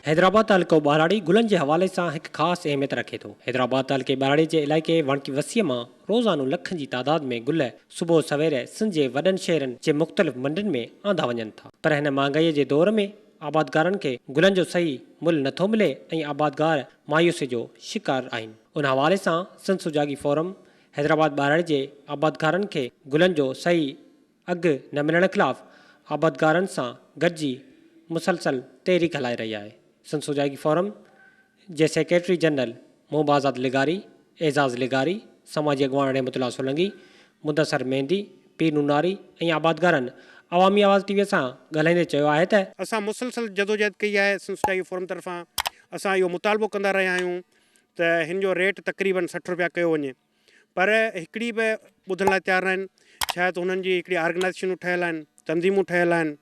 حيدرآباد تعلقو ٻهراڙي گلن جي حوالي سان هڪ خاص اهميت رکي ٿو. حيدرآباد تعلقي ٻهراڙي جي علائقي وڻڪي وسيع مان روزانو لکن جي تعداد ۾ گل صبح سوير سنڌ جي وڏن شهرن جي مختلف منڊين ۾ آندا وڃن ٿا پر هن مهانگائي جي دور ۾ آبادگارن کي گلن جو صحيح ملهه نٿو ملي ۽ آبادگار مايوسي جو شڪار آهن. ان حوالي سان سنڌ سجاڳي فورم حيدرآباد ٻهراڙي جي آبادگارن کي گلن جو صحيح اگهه نه ملڻ خلاف آبادگارن سان گڏجي مسلسل تحريڪ هلائي رهي آهي. سنڌ سجاڳي فورم جي سيڪريٽري جنرل محب آزاد لغاري، اعزاز لغاري، سماجي اڳواڻ رحمت الله سولنگي، مدثر مهندي، پير نوناري ۽ آبادگارن عوامي آواز ٽي وي سان ڳالهائيندي چيو آهي ته، اسان مسلسل جدوجهد ڪئي آهي سنڌ سجاڳي فورم طرفان اسان اهو مطالبو ڪندا رهيا آهيون ته هن جو ريٽ تقريبن 60 رپيا ڪيو وڃي پر هڪڙي به ٻڌڻ لاء تيار ناهن شايد هنن جي هڪڙي آرگنائيزيشنون ٺهيل آهن تنظيمون ٺهيل آهن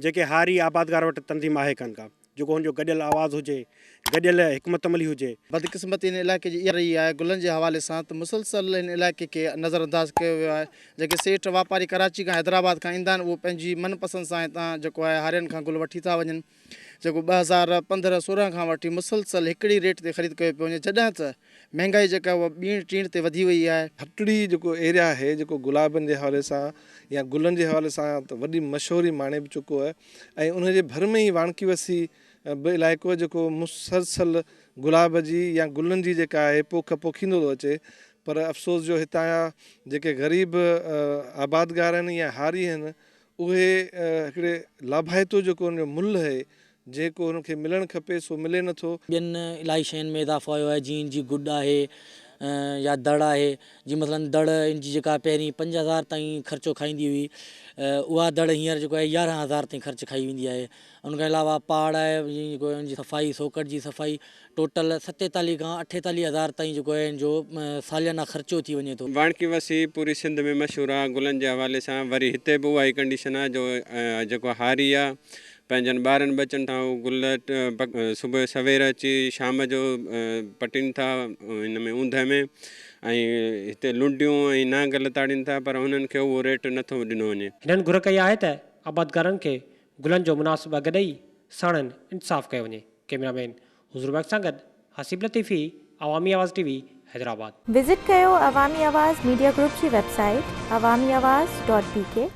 جيڪي هاري آبادگار وٽ تنظيم آهي ڪانه ڪا جيڪو هن جو گڏيل آواز هجي گڏيل حڪمت عملي هجي. بدقسمتي هن علائقي جي اها رهي آهي گلن جي حوالي سان ته مسلسل هن علائقي کي نظر انداز ڪيو ويو آهي جيڪي سيٺ واپاري ڪراچي کان حيدرآباد کان ايندا آهن اهو پنهنجي من پسند سان هتان جيڪو آهي هارين کان گل وٺي ٿا وڃن جيڪو 2015 16 کان وٺي مسلسل هڪڙي ريٽ تي خريد ڪيو پيو وڃي جڏهن ته مهنگائي جيڪا اها ٻيڻ ٽيڻ تي وڌي وئي آهي. هٽڙي جيڪو ايريا آهي جيڪو گلابن جي حوالي سان يا گلن جي حوالي سان ته وڏي مشهوري ماڻي به چڪو آهي ۽ ان جي ڀر ۾ ئي واڻڪي وسي به علائقو آهي جيڪو مسلسل گلاب جي يا گلن جي جيڪا آهي پوک پوکيندو ٿو اچي پر افسوس جو هتان جا جيڪي غريب آبادگار آهن يا هاري آهن اهي هڪڙي لاڀائتو جيڪو ان جو ملهه اهي، جيڪو هن کي ملڻ کپي سو ملي نه ٿو. ٻين الاهي شين ۾ اضافو آيو آهي جيئن ان جي گڏ آهي يا دڙ آهي جيئن مثلاً دڙ ان جي جيڪا پهرين 5000 تائين خرچو کائيندي هئي اها دڙ هينئر جيڪو آهي 11000 تائين خرچ کائي ويندي آهي ان کان علاوه پاڙ آهي جيئن جيڪو ان جي صفائي سوڪٽ جي صفائي ٽوٽل 47 کان 48 هزار تائين جيڪو آهي ان جو ساليانه خرچو ٿي وڃي ٿو. واڻڪي وسي پوري سنڌ ۾ مشهور آ گلن جي حوالي سان وري هتي به اها ئي ڪنڊيشن آ جو جيڪو هاري آ پنهنجن ٻارن ٻچن سان هو گل صبح سوير اچي شام جو پٽين ٿا هن ۾ اوندهه ۾ ۽ هتي لنڊيون ۽ نانگ لتاڙين ٿا پر هنن کي اهو ريٽ نٿو ڏنو وڃي. هنن گهر ڪئي آهي ته آبادگارن کي گلن جو مناسب اگهه ڏئي ساڻن انصاف ڪيو وڃي. ڪئميرا مين حضور بخش سان گڏ حسيب لطيفي، عوامي آواز ٽي وي، حيدرآباد. وزٽ ڪيو عوامي آواز ميڊيا گروپ جي web site Awami Awaz dot B K.